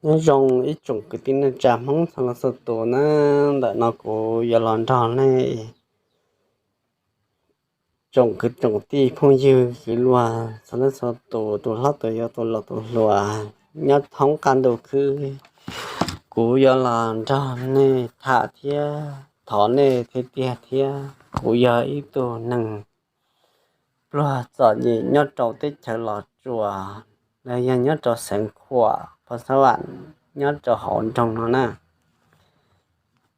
Nyob zoo ib tsoom kwv tij neej tsa Hmoob txhua leej txhua tus na, ntawm no kuv yuav los nrog nej tsoom kwv tsoom tij phooj ywg kwv luag txhua leej txhua tus, tus hlob tus yau, tus laus tus hluas, nyob thoob qab ntuj khwb, kuv yuav los nrog nej tham thiab thov nej thiab tiag thiab. Kuv yog ib tug neeg pluag txom nyem nyob rau teb chaws Los Tsuas, los yog nyob rau xeev Khuam, Pha Xab Vam, nyob rau hauv nroog no na.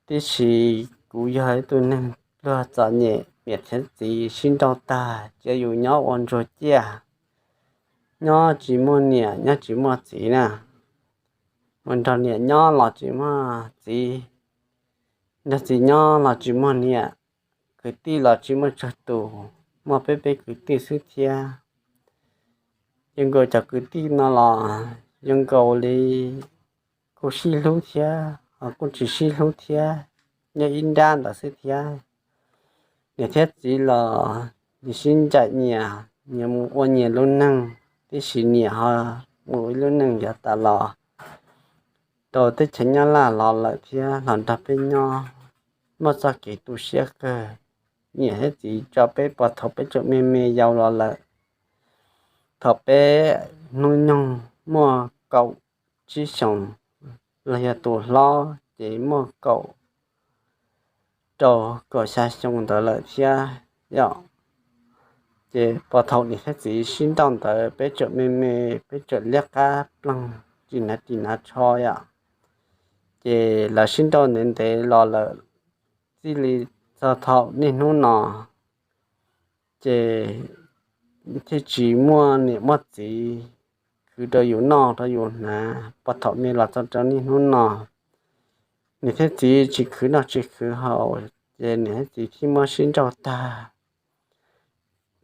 Tiam sis kuv yog ib tug neeg pluag txom nyem, niam thiab txiv sib nrauj tag, cia yus nyob ua ntsuag ciaj, nyob tsis muaj niam nyob tsis muaj txiv na. Mus nrog niam nyob los tsis muaj txiv, nrog txiv nyob los tsis muaj niam, kwv tij los tsis muaj tsawg tus, muaj peb peb kwv tij xwb thiab. Zoo nkaus cov kwv tij no los zoo nkaus li kuj sib hlub thiab ho kuj tsis sib hlub thiab, nyob ib nrab ntawd xwb thiab. Niam thiab txiv los nyias sib ncaim nyias, nyias mus ua nyias lub neej, tiam sis niam ho mus ib lub neej yav tas los rau teb chaws Nyab Laj los lawm thiab los nrog peb nyob, muaj txoj kev tu siab kawg. Niam thiab txiv tso peb puag thaum peb tseem me me yau los lawm. Thaum peb hnub nyoog muaj kaum tsib xyoos, los yog tus hlob ces muaj kaum rau kaum xya xyoo ntawd lawm thiab yom. Ces puag thaum niam thiab txiv sib nrauj ntawd peb tseem me me, peb tseem liab qab ploog tsis hnav ris hnav tsho yom. Ces lawv sib nrauj ntev ntev los lawm, txij li txog thaum niaj hnub no ces thiaj tsis muaj niam muaj txiv khwv rau yus noj rau yus hnav, puag thaum me los txog rau niaj hnub no. Niam thiab txiv tsis khwv noj tsis khwv haus, ces niam thiab txiv thiaj muab sib nrauj tag.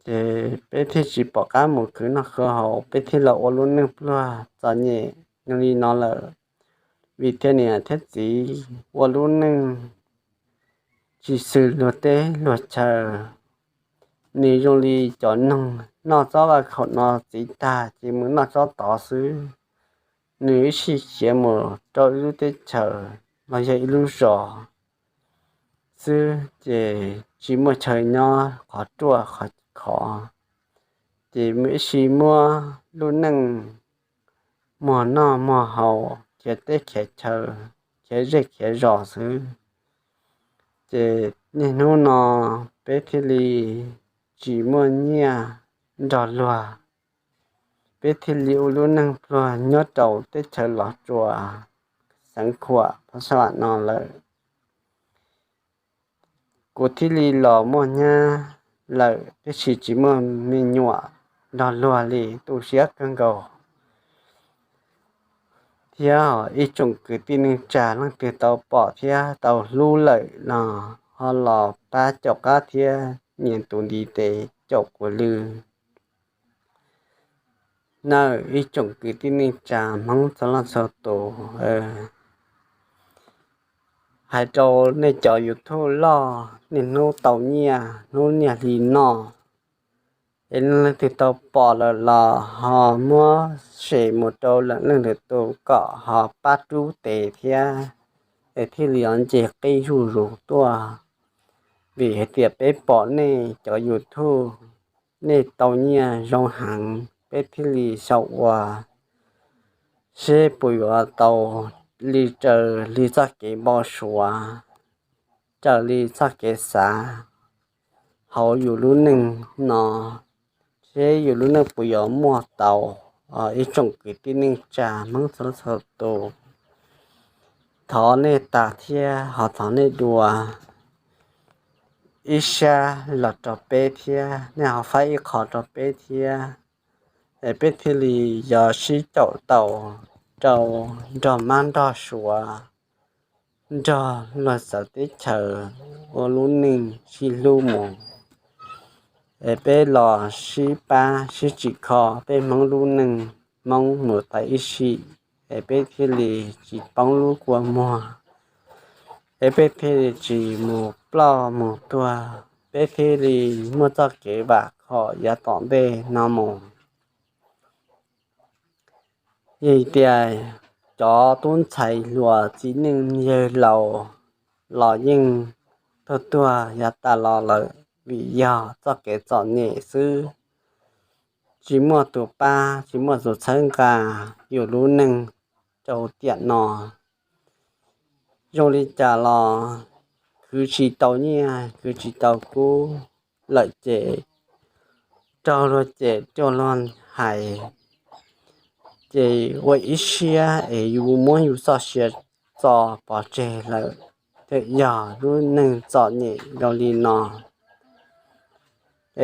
Ces peb thiaj tsis pom qab mus khwv noj khwv haus, peb thiaj los ua lub neej pluag txom nyem zoo li no lawm. Vim tias niam thiab txiv ua lub neej tsis xws luag teb luag chaw, nws zoo li cov noog noj tsob vaj khaum no txiv tag ces mus noj tsob tod xwb. Nws ib sij khiav mus rau ib lub teb chaws los yog ib lub zos xwb ces tsis muaj chaw nyob, qhov ruaj qhov khov, ces ib sij muab lub neej muag noj muag haus, khiav teb khiav chaw, khiav zej khiav zos xwb. Ces niaj hnub no peb thiaj li tsis muaj nyiaj nrog luag, peb thiaj li ua lub neej pluag nyob rau teb chaws Los Tsuas, xeev Khuam, Pha Xab Vam no lawm. Kuv thiaj li los muaj nyab lawm, tiam sis tsis muaj me nyuam nrog luag li, tu siab kawg nkaus. Thiab ib tsoom kwv tij neej tsa leej twg tau pom thiab tau hlub lawm no, ho los pab caum qab thiab nias tus ntiv tes caum kuv lw nawb ib tsoom kwv tij neej tsa Hmoob txhua leej txhua tus. Hais rau nej cov YouTube loj, niaj hnub tau nyiaj hnub nyiaj hli noj, es leej twg tau pom lawm los ho muab share mus rau lwm leej lwm tus kom ho pab rub tes thiab, es thiaj li yuav nce qib zuj zus tuaj. Vim hais tias peb pom nej cov YouTube, nej tau nyiaj zoo heev, peb thiaj li xyaum ua seb puas yuav tau li raws li txoj kev npau suav, raws li txoj kev xav hauv yus lub neej no, seb yus lub neej puas yuav muaj tau. Ib tsoom kwv tij neej tsa Hmoob txhua txhua tus, thov nej tas thiab ho thov nej dua ib sab los rau peb thiab, nej ho faib ib qho rau peb thiab, es peb thiaj li yuav sib caum tau rau nrog mab nrog suav, nrog luag txawv teb chaws ua lub neej sib hlub mus, es peb los sib pab sib tsim kho peb Hmoob lub neej Hmoob mus tas ib sim, es peb thiaj li tsis poob lub kua muag, es peb thiaj li tsis mus ploj mus tuag, peb thiaj li muaj txoj kev vam khom yav tom ntej no mus. Yog tias cov tub ntxhais hluas txiv neej yawg laus los yeej tuag tuag yav tas los lawm vim yog txoj kev txom nyem xwb, tsis muaj tus pab tsis muaj tus txhawb nqa yus lub neej rau tiam no. Zoo li cas los khwv tsis tau nyiaj khwv tsis tau kub lawm ces raug luag cem raug luag hais, ces ua ib siab es yus muab yus txoj sia txo pov tseg lawm, thiaj yog lub neej txom nyem zoo li no.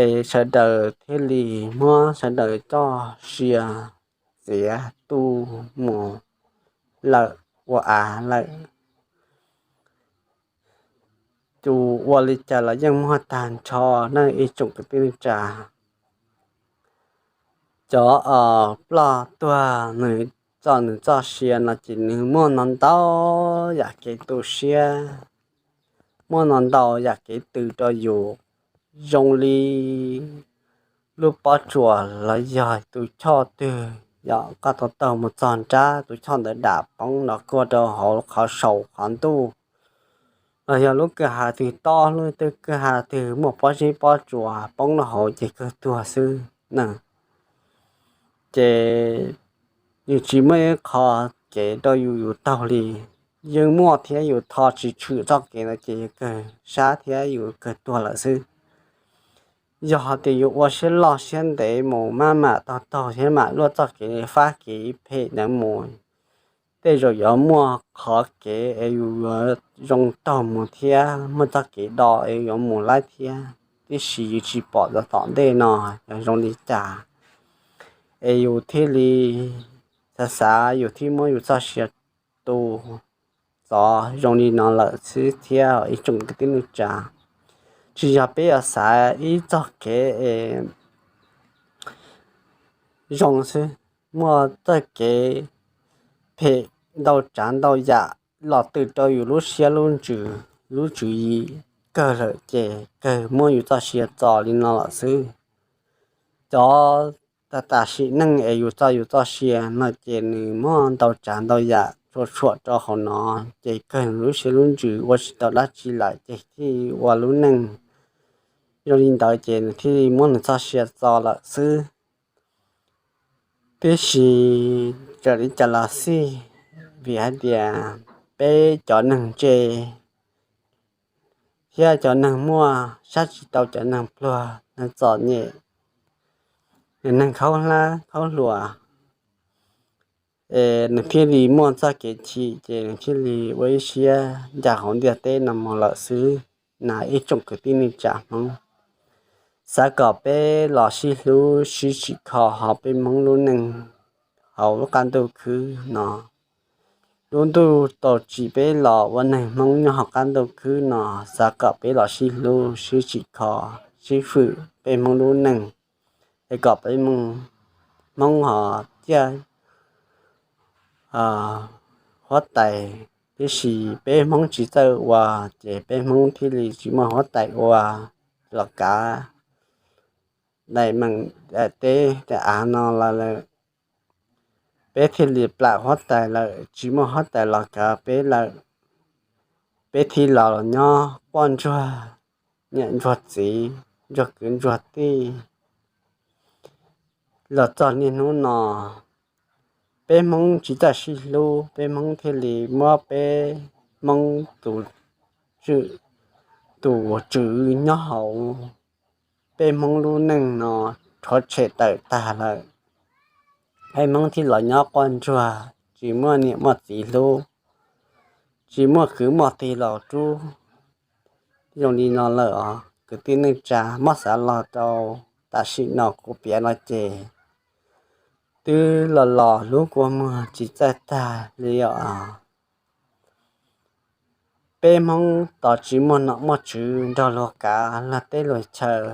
Es sawv daws thiaj li muab sawv daws txoj sia txiav tu mus lawm ua av lawm. Tus ua li cas los yeej muaj tag nrho na ib tsoom kwv tij neej tsa. Cov ploj tuag nws txoj nws txoj sia no ces nws muaj no ntau yam kev tu siab, muaj no ntau yam kev tw rau yus, zoo li lub pob tsuas los yog tus choj twg, yog koj tau taug mus txog nrab tus choj ntawd dam poob los kuaj rau hauv qhov saum qhov ntuj, los yog lub kwj ha twg tob lub kwj ha twg muaj pob zeb pob tsuas poob rau hauv ces kawg tuag xwb na. Ces yus tsis muaj ib qho kev rau yus yus taug li. Yeej muaj thiab yus tho tsis tshwm txoj kev no ces yus kawg sab thiab yus kawg tuag lawm xwb. Yog hais tias yus ua siab loj siab ntev mus maj mam taug taug thiab mam luaj txoj kev fab kev phem ntawd mus, tej zaum yuav muaj qhov kev es yus yuav zoo taug mus thiab muaj txoj kev do es yuav mus laib thiab, tiam sis yus tsis pom txog tom ntej no yog zoo li cas, es yus thiaj li xav xav yus thiaj muab yus txoj sia tu txov zoo li no lawm xwb thiab ib tsoom kwv tij neej tsa. Tsis yog peb yuav xav ib txoj kev es zoo xwb, muaj txoj kev phem ntau tsav ntau yam los tw rau yus lub siab lub ntsws, lub tswv yim kawg lawm ces kawg muab yus txoj sia txo li no lawm xwb. Cov tam tam sim neej es yus txo yus txoj sia no ces nws muaj ntau tsav ntau yam tshua tshuam rau hauv no, ces kawg nws lub siab lub ntsws ua tsis tau dab tsi lawm ces thiaj ua lub neej zoo li ntawd ces nws thiaj li muab nws txoj sia txo lawm xwb. Tiam sis txawm li cas los xij, vim hais tias peb cov neeg ntse thiab cov neeg muaj sab tsis tau cov neeg pluag neeg txom nyem, neeg khaub hlab khaub hluas, es nws thiaj li muaj txoj kev chim ces nws thiaj li ua ib siab ncaj hauv ntiaj teb no mus lawm xwb na ib tsoom kwv tij neej tsa Hmoob. Xav kom peb los sib hlub sib tsim kho hauv peb Hmoob lub neej hauv lub qab ntuj khwb no. Lub ntuj tau tsim peb los ua neeg Hmoob nyob hauv qab ntuj khwb no, xav kom peb los sib hlub sib tsim kho, sib fwm peb Hmoob lub neej, es kom peb Hmoob ho ciaj huab tais. Tiam sis peb Hmoob tsis txawj ua, ces peb Hmoob thiaj li tsis muaj huab tais ua los kav daim meem daim teb daim av no los lawm. Peb thiaj li plam huab tais lawm, tsis muaj huab tais los kav peb lawm. Peb thiaj los nyob quaj ntsuag niam ntsuag txiv, ntsuag kwv ntsuag tij. Los txog niaj hnub no, peb Hmoob tsis txawj sib hlub, peb Hmoob thiaj li muab peb Hmoob tus tswv, tus tswv nyob hauv peb Hmoob lub neej no rhuav tshem tawm tag lawm. Peb Hmoob thiaj los nyob quaj ntsuag, tsis muaj niam muaj txiv hlub, tsis muaj kwv muaj tij los rub. Zoo li no lawm os kwv tij neej tsa, muab xav los rau tam sim no kuv piav no ces twb los los hlub kua muag tsis txawj tag li os. Peb Hmoob tos tsis muaj nom muaj tswv nrog luag kav luag teb luag chaw.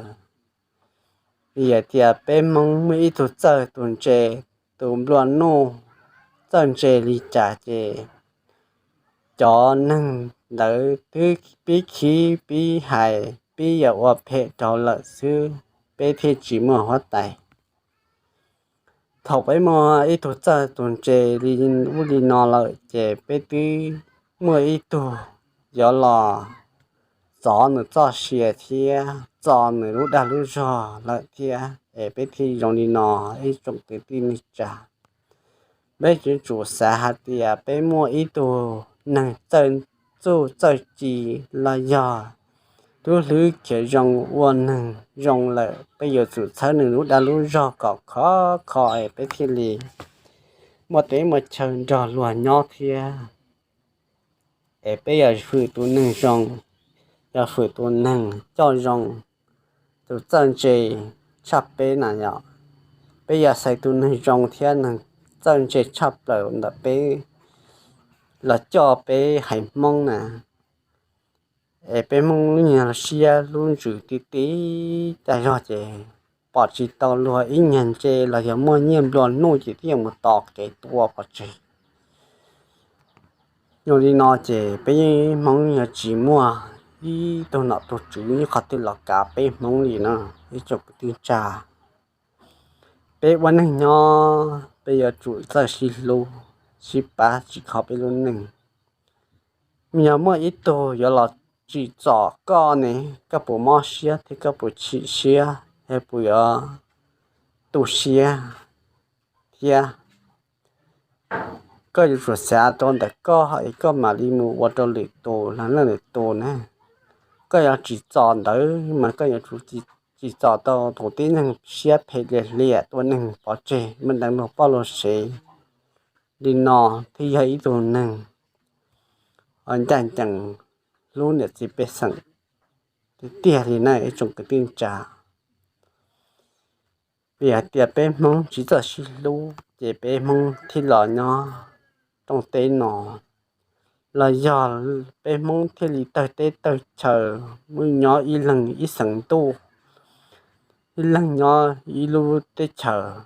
Vim hais tias peb Hmoob muaj ib tug txawj tus ntse, tus nplua nuj, txawj ntse li cas ces cov neeg ntawd twb pib khib pib hais pib yam ua phem rau lawm xwb, peb thiaj tsis muaj huab tais. Thaum peb muaj ib tug txawj tus ntse li ub li no lawm ces peb twb muaj ib tug yuav los txov nws txoj sia thiab txo nws lub dag lub zog lawm thiab es peb thiaj zoo li no. Ib tsoom kwv tij neej tsa, peb yuav tsum xav hais tias peb muaj ib tug neeg txawj txuj txawj ci los yog tub hlwb khiav zoo ua neeg zoo lawm, peb yuav tsum txhawb nws lub dag lub zog kom khov kho es peb thiaj li muaj teb muaj chaw nrog luag nyob thiab. Es peb yog hwm tus neeg zoo, yog hwm tus neeg coj zoo, tus txawj ntse tshaj peb na yom. Peb yog xaiv tus neeg zoo thiab neeg txawj ntse tshaj plaws ntawm peb los coj peb haiv Hmoob na. Es peb Hmoob lub nyuag siab lub ntsws ti ti tas zog ces pom tsis tau luag ib nyuag ntse los yog muaj nyiaj nplua nuj ces twb yuav mus tos kev tua pov tseg. Yog li no ces peb Hmoob yuav tsis muaj ib tug nom tug tswv ib qhov twg los kav peb Hmoob li na. Ib tsoom kwv tij neej tsa, peb ua neeg nyob peb yuav tsum txawj sib hlub, sib pab tsim kho peb lub neej. Yog muaj ib tug yuav los tsim txom koj ne, koj puas mob siab thiab koj puas chim siab, yog puas yuav tu siab thiab? Koj yuav tsum xav rau ntawm koj es koj mam li mus ua rau lwm tus, leej lwm tus ne. Koj yuav tsim txom ntawd mas koj yuav tsum tsim txom tau tus tib neeg siab phem liam hliam tua neeg pov tseg, muab deev luag poj luag sev li no thiaj yog ib tug neeg ncaj ncees hlub niam txiv pej xeem tiag tiag li na ib tsoom kwv tij neej tsa. Vim hais tias peb Hmoob tsis txawj sib hlub ces peb Hmoob thiaj los nyob rooj teb no, los yog peb Hmoob thiaj li tawg teb tawg chaw, mus nyob ib leeg ib xeev ntuj, ib leeg nyob ib lub teb chaws.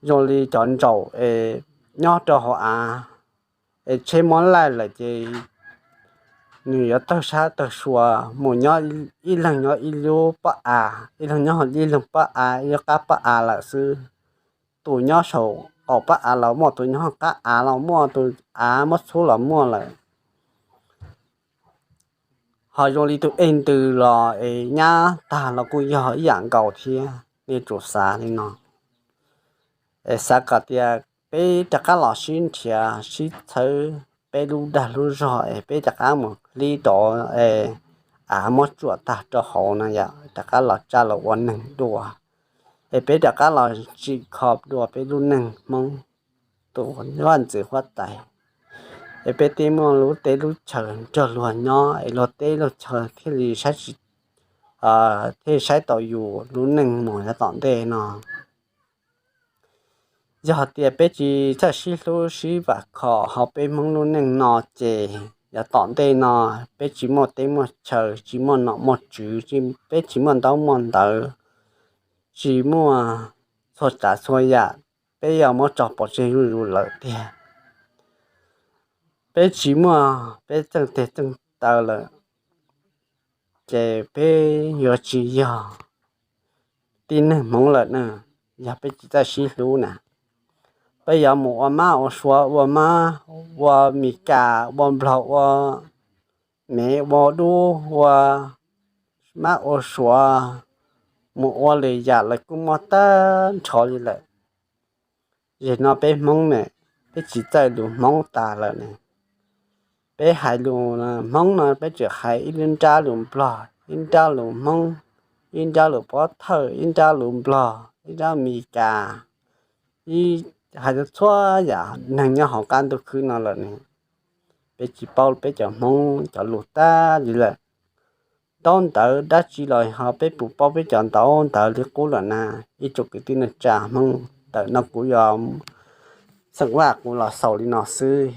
Zoo li cov ntsaum es nyob rau hauv av es tsheb muab laij lawm ces nws yuav tawg sab tawg sua, mus nyob ib leeg nyob ib lub pob av, ib leeg nyob ib leeg pob av, ib lub qab pob av lawm xwb. Tus nyob saum qaum pob av los muaj, tus nyob qab av los muaj, tus av muab txhub los muaj lawm. Ho zoo li tus ej ntws los es nyab tag los kuj yog ib yam nkaus thiab. Nej tsum xav li no, es xav kom tias peb rov qab los sib nrhiav sib txhawb peb lub dag lub zog es peb rov qab mus hlib rov es av muab tsuam tag rau hauv no yom, rov qab los tsa los ua neeg dua, es peb rov qab los tsim kho dua peb lub neej Hmoob tus vaj ntxwv huab tais, es peb thiaj muaj lub teb lub chaw nrog luag nyob es luag teb luag chaw thiaj li saib tsis, thiaj saib tau yus lub neej mus yav tom ntej no. Yog tias peb tsis txawj sib hlub sib vam khom hauv peb Hmoob lub neej no ces yav tom ntej no peb tsis muaj teb muaj chaw, tsis muaj nom muaj tswv, peb tsis muaj ntaub muaj ntawv, tsis muaj txhua tsav txhua yam, peb yuav muab tso pov tseg zuj zus lawm tiag. Peb tsis muaj peb txheej teg txheej taw lawm ces peb yuav tsis yog tib neeg Hmoob lawm na. Yog peb tsis txawj sib hlub na, peb yuav mus ua mab ua suav, ua mab ua Mis Kas, ua Nplog, ua Mev, ua Dub, ua mab ua suav, mus ua lwm yam lawm kuj muaj tag nrho li lawm. Zem no peb Hmoob ne, peb tsis txawj lus Hmoob tas lawm ne. Peb hais lus Hmoob no peb tseem hais ib lub nrab lus Nplog, ib nrab lus Hmoob, ib nrab lus Pob Thawj, ib nrab lus Nplog, ib nrab Mis Kas, ib, hais txhua yam neeg nyob hauv qab ntuj khwb no lawm ne. Peb tsis paub peb cov Hmoob cov lus tag li lawm. Ntaub ntawv dab tsi los ho peb puas paub peb cov ntaub ntawv li qub lawm na. Ib tsoom kwv tij neej tsa Hmoob, ntawm no kuv yuav xeem Vaj kuv los xaus li no xwb.